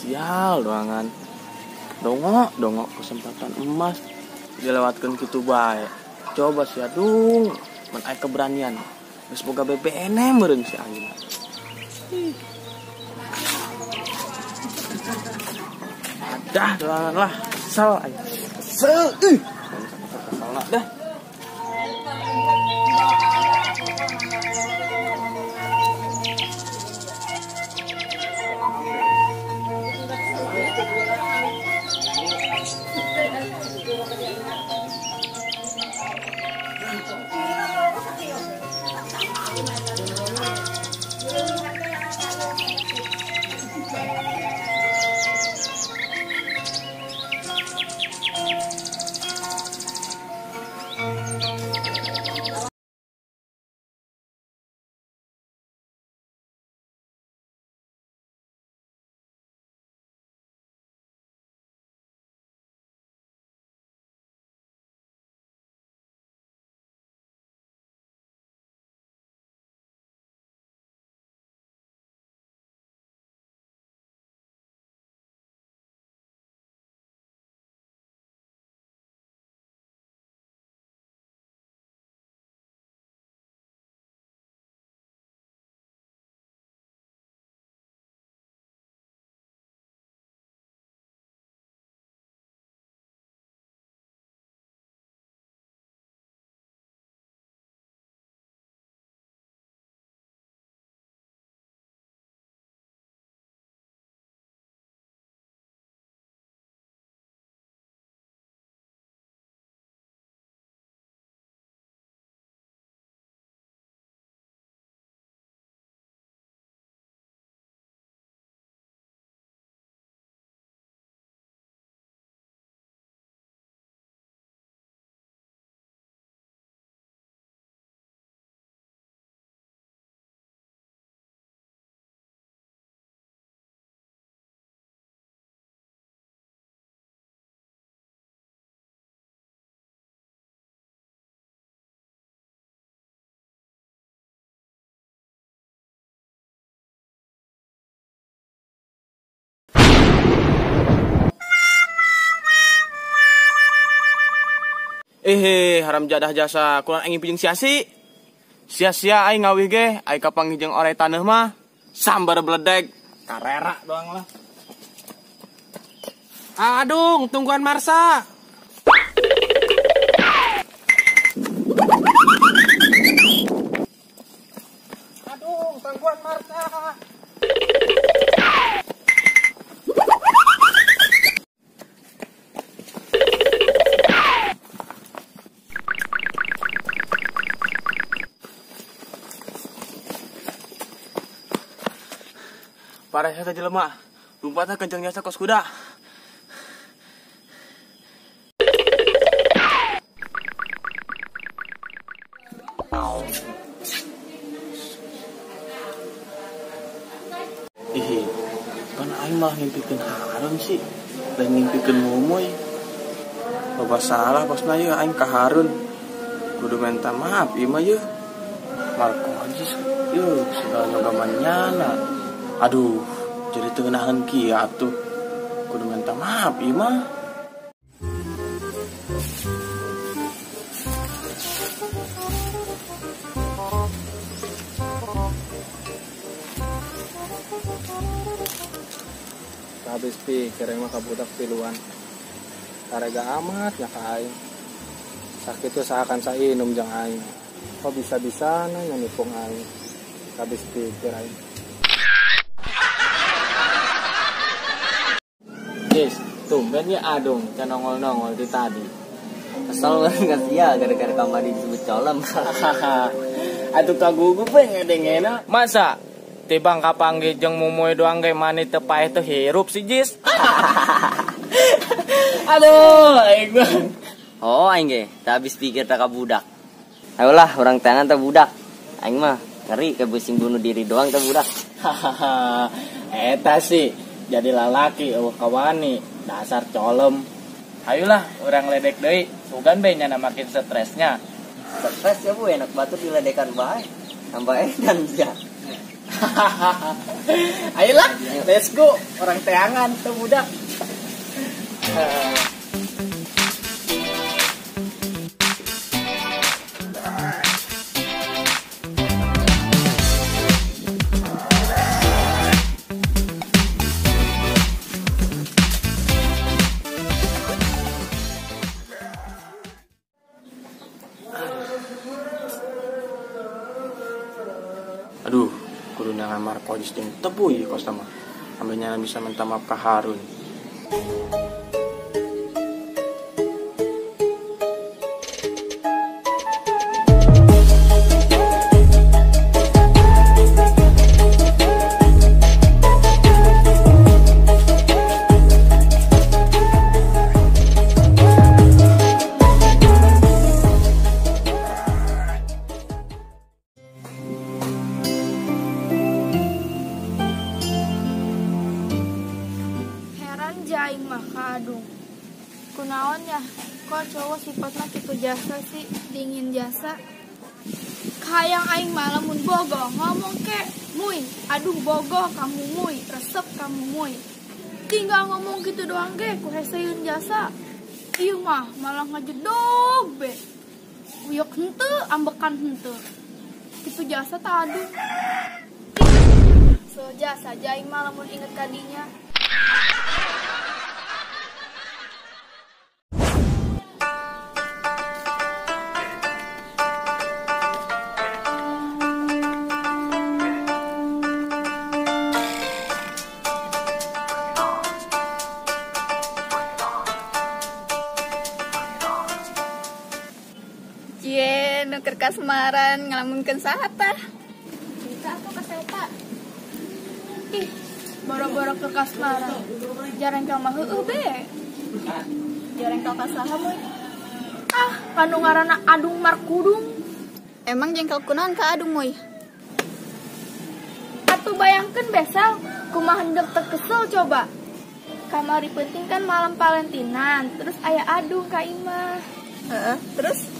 Sial doangan. Dongok kesempatan emas dilewatkan kitu bae. Coba si Adung, mun aya keberanian. Geus boga BBN meureun si aing. Dah doangan lah, kesel aing. Kesel euy. Kesel dah. Haram jadah jasa kurang aing pijeung sia-sia. Sia-sia aing ngawih ge, aing kapanggih jeung orai taneuh mah sambar beledeg, karera doang lah. Adung, tungguan Marsa. Adung, tungguan Marsa. Parah saya jelema, lompatna kenceng jasa kos kuda. Ih, kan aing malah ngimpikeun Harun sih, lain ngimpikeun Momoy. Loba salah pasna yeuh aing ka Harun. Kudu minta maaf ieu mah yeuh. Marco aja yeuh segala nyoba manyana. Aduh, jadi tengenahan kieu atuh. Kudu minta maaf ieu mah. Habis pikir emang ka budak tiluan. Karega amat nya ka aing. Sakitu sahakan sainum jeung aing. Kok bisa-bisana nya nipung aing. Habis pikir aing. Jis, tumben ya Adung, can nongol-nongol di tadi. Kesel banget sia gara-gara kamari disebut colem. Atuh kagugup we ngedengena. Masa tibang kapanggih jeung Momoy doang ge mani teu paeh teu hirup si Jis. Aduh, aing mah. Oh, aing ge teu habis pikir tak ka budak. Ayolah, urang tangan teh budak. Aing mah ngeri ke busing bunuh diri doang teh budak. Hahaha. Eta sih jadi lalaki eueuh kawani dasar colem. Ayolah urang ledek deui, sugan be nyana makin stresnya. Stres ya bu, enak batur diledekan bae. Tambah edan sia. Ayolah, let's go. Orang teangan tuh budak. Aduh, kudu neangan Markojis jeung tebu ieu kos mah. Ambe nyana bisa minta maaf ka Harun. Aing mah ka Adung. Kunaon ya, kok cowok sifatna kitu jasa sih, dingin jasa. Kahayang aing mah lamun bogoh ngomong ke, muy, aduh bogoh kamu muy, resep kamu muy. Tinggal ngomong gitu doang ge ku heseun jasa. Ieu mah malah ngajedog be. Uyok henteu, ambekan henteu. Kitu jasa ta Adung. So jasa aing mah lamun inget kadinya. Cie, nu keur kasmaran ngalamunkeun saha tah? Cerita aku ka Seta. Ih, boro-boro keur kasmaran. Jarengkel mah heueuh be. Jarengkel ka saha muy? Ah, kanu ngaranna Adung Markudung. Emang jengkel kunaon ka Adung muy? Atuh bayangkeun besel, kumaha hendeuk teu kesel coba. Kamari penting kan malam Valentinan, terus aya Adung ka imah. Heeh, terus?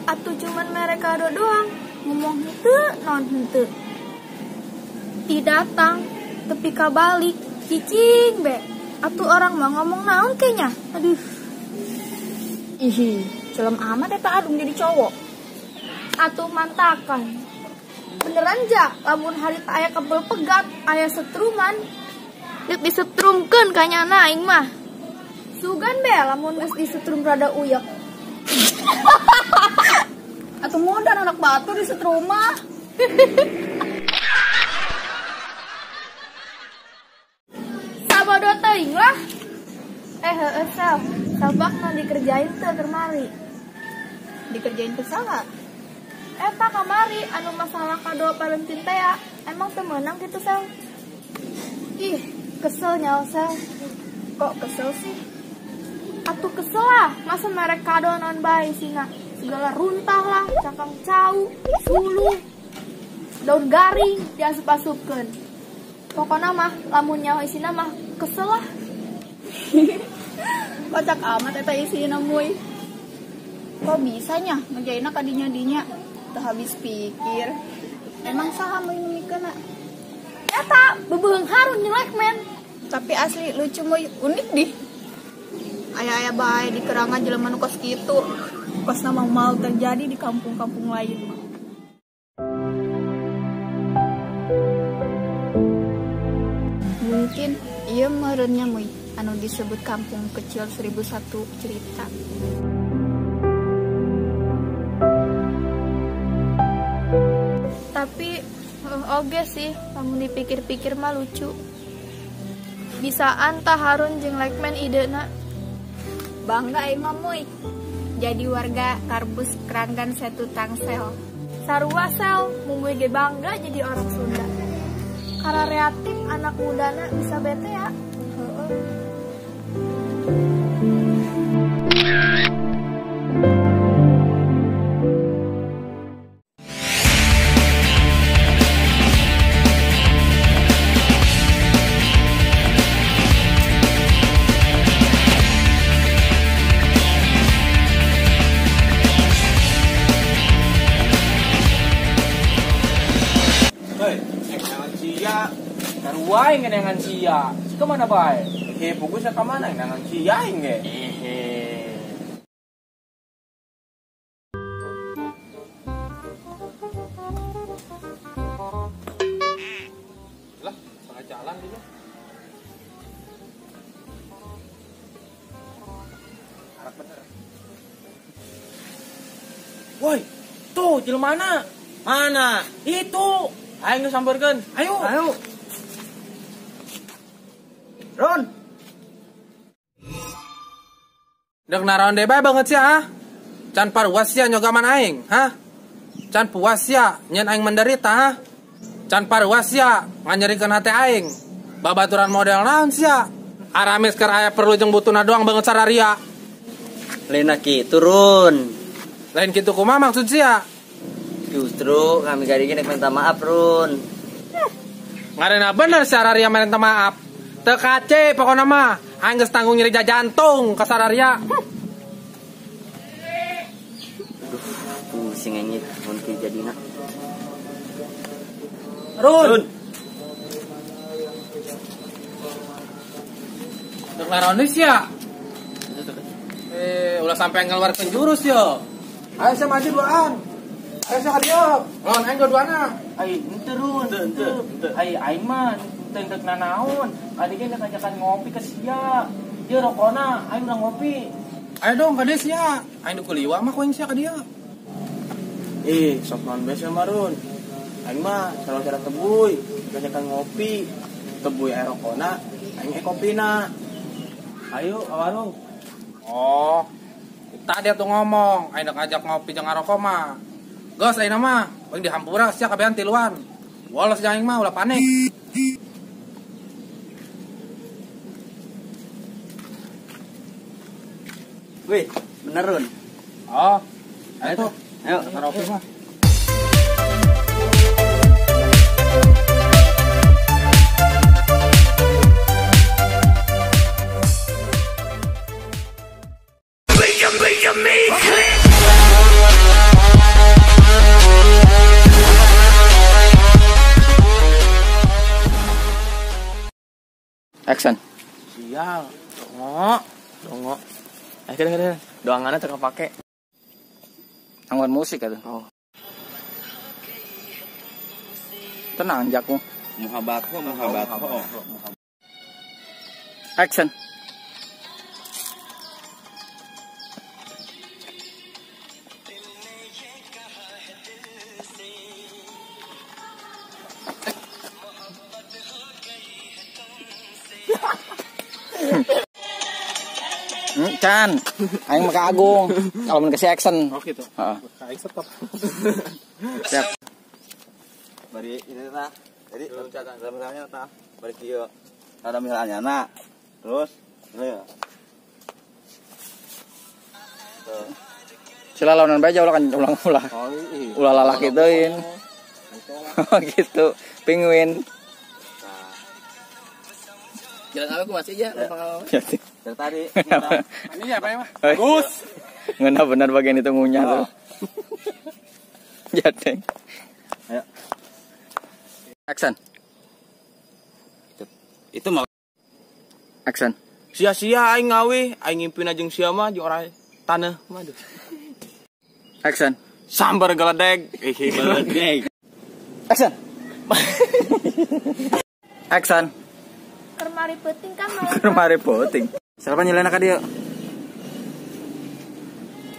Atuh cuman mere kado doang, ngomong henteu naon henteu. Ti datang, tepi ka balik, cicing be. Atuh orang mah ngomong naon kayaknya. Aduh. Ih, celem amat eta Adung jadi cowok. Atuh mantakan. Beneran ja, lamun harita aya kebel pegat, aya setruman. Deuk disetrumkeun ka nyana aing mah. Sugan be lamun geus disetrum rada uyek. Atau modal anak batu di setrumah. Sabodo teuing lah. Heueuh sel, sabak nu dikerjain teu kamari. Dikerjain teu saha? Eta kamari anu masalah kado Valentine teh ya. Emang teu meunang kitu sel? Ih, kesel nyawa sel. Kok kesel sih? Atuh kesel lah, masa merek kado non bae sina. Segala runtah lah, cangkang cau, suluh, daun garing diasup-asupkeun. Pokona mah lamun nyaho isina mah kesel lah. Kocak amat eta isina muy. Kok bisanya ngerjainna ka dinya-dinya? Teu habis pikir. Emang saha muy nu mikeunna? Eta beubeung Harun jeung Lekmen. Tapi asli lucu muy, unik dih. Aya-aya bae di kerangan jelema nu kos kitu. Kos nama mal terjadi di kampung-kampung lain. Mungkin ieu meureunnya muy anu disebut kampung kecil 1001 cerita. Tapi oge sih, lamun dipikir-pikir mah lucu. Bisaan tah Harun jeung Lekmen idena. Bangga aing mah muy. Jadi warga Karbus Keranggan Setu Tangsel. Sarua sel, mumuy ge bangga jadi orang Sunda. Karena kreatif anak mudana bisa bete ya. Heeh. Hei, Pugu aing neangan sia. Si ka mana bae? Pugu sia ka mana neangan sia aing ge. Lah, salah jalan dia. Arah bener. Woi, tuh jelema mana? Mana? Itu. Aing geus sampeurkeun. Ayo. Ayo. Ron. Dek naraon deui bae banget sia, ha? Can paruas sia nyogaman aing, ha? Can puas sia nyen aing menderita, ha? Can paruas sia nganyerikeun hate aing. Babaturan model naon sia? Aramis keur aya perlu jeung butuhna doang banget sararia. Lain kitu, Run. Lain kitu kumaha maksud sia? Justru kami kali ini minta maaf, Run. Ngarena bener sararia minta maaf. Teu kace pokona mah. Aing geus tanggung nyeri jantung ka sararia. Aduh, pusing aing mun kieu jadina. Run. Dek naon sia? Ulah sampai ngeluarkeun jurus yo. Ayo sia maju duaan. Ayo sia ka dieu. Lawan aing dua-duana. Ai, henteu Run, henteu. Ai aing mah teu deuk nanaon. Kadi ge nek ajakan ngopi ke sia. Ieu rokona, aing urang ngopi. Ayo dong ka dieu sia. Aing nu kuliwa mah ku aing sia ka dieu. Sok naon bae sia mah, Run. Aing mah cara-cara tebuy, ajakan ngopi. Tebuy aya rokona, aing e kopina. Ayo ka warung. Oh, tadi tuh ngomong, aing dek ajak ngopi jeung ngarokok mah. Geus ayeuna mah, aing dihampura sia kabehan tiluan. Wolos jeung aing mah ulah panik. Wih, bener Run. Oh, ayo tuh. Ayo, ngarokok mah. Action. Sial, dongo, dongo. Keren. Doangannya teu kapake. Anggon musik atuh. Oh. Tenang jakmu. Muhabatho, muhabatho. Action. Can, aing mah ka Agung. Kalau mun kasih action. Oh gitu. Heeh. Ka aing stop. Siap. Bari ini tah. Jadi misalnya tah, bari kieu. Ada misalnya na. Terus ini. Sila lawanan bae ulah kan ulang-ulah. Oh, iya. Ulah lalaki teuing. Gitu. Penguin. Jalan apa aku masih aja pengalaman. Dari tadi. Ini apa ya, Mas? Bagus. Ngeunah bener bagian itu ngunyah tuh. Jateng. Ayo. Action. Itu mau action. Sia-sia aing ngawe, aing ngimpina jeung sia mah jeung orang taneuh mah aduh. Action. Sambar geledeg. Geledeg. Action. Action. Kermari peuting kan malah. Kermari peuting. Siapa nyelena ka dieu?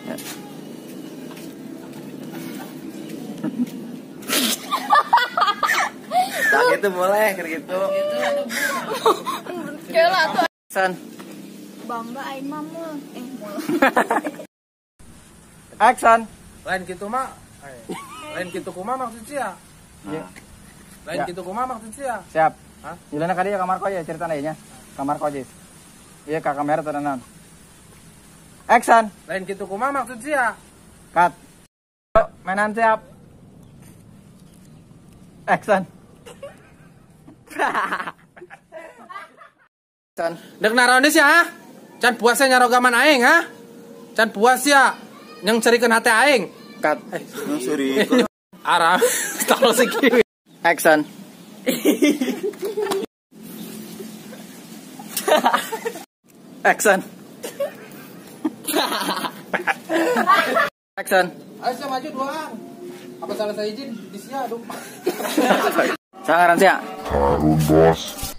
Ya. Nah, gitu boleh kayak gitu. Kela tuh. Action. Bangga aing mah mul. Mul. Action. Lain kitu mah. Lain kitu kumaha maksud sia? Iya. Lain kitu kumaha maksud sia? Siap. Hah? Nyelena ka dieu ka Marco ya ceritana ieu nya. Ka Marco Jis. Iya ka kamera tenanan. Action. Lain kitu kumaha maksud sia? Cut. Yuk, mainan siap. Action. Action. Dek naon sia, ha? Can puas sia nyarogaman aing, ha? Can puas sia nyengcerikeun hate aing. Cut. Suri. Arah, tahu sih. Action. Action. Action. Ayo saya maju duaan. Apa salah saya izin di sia aduh. Sangaran sia. Harun bos.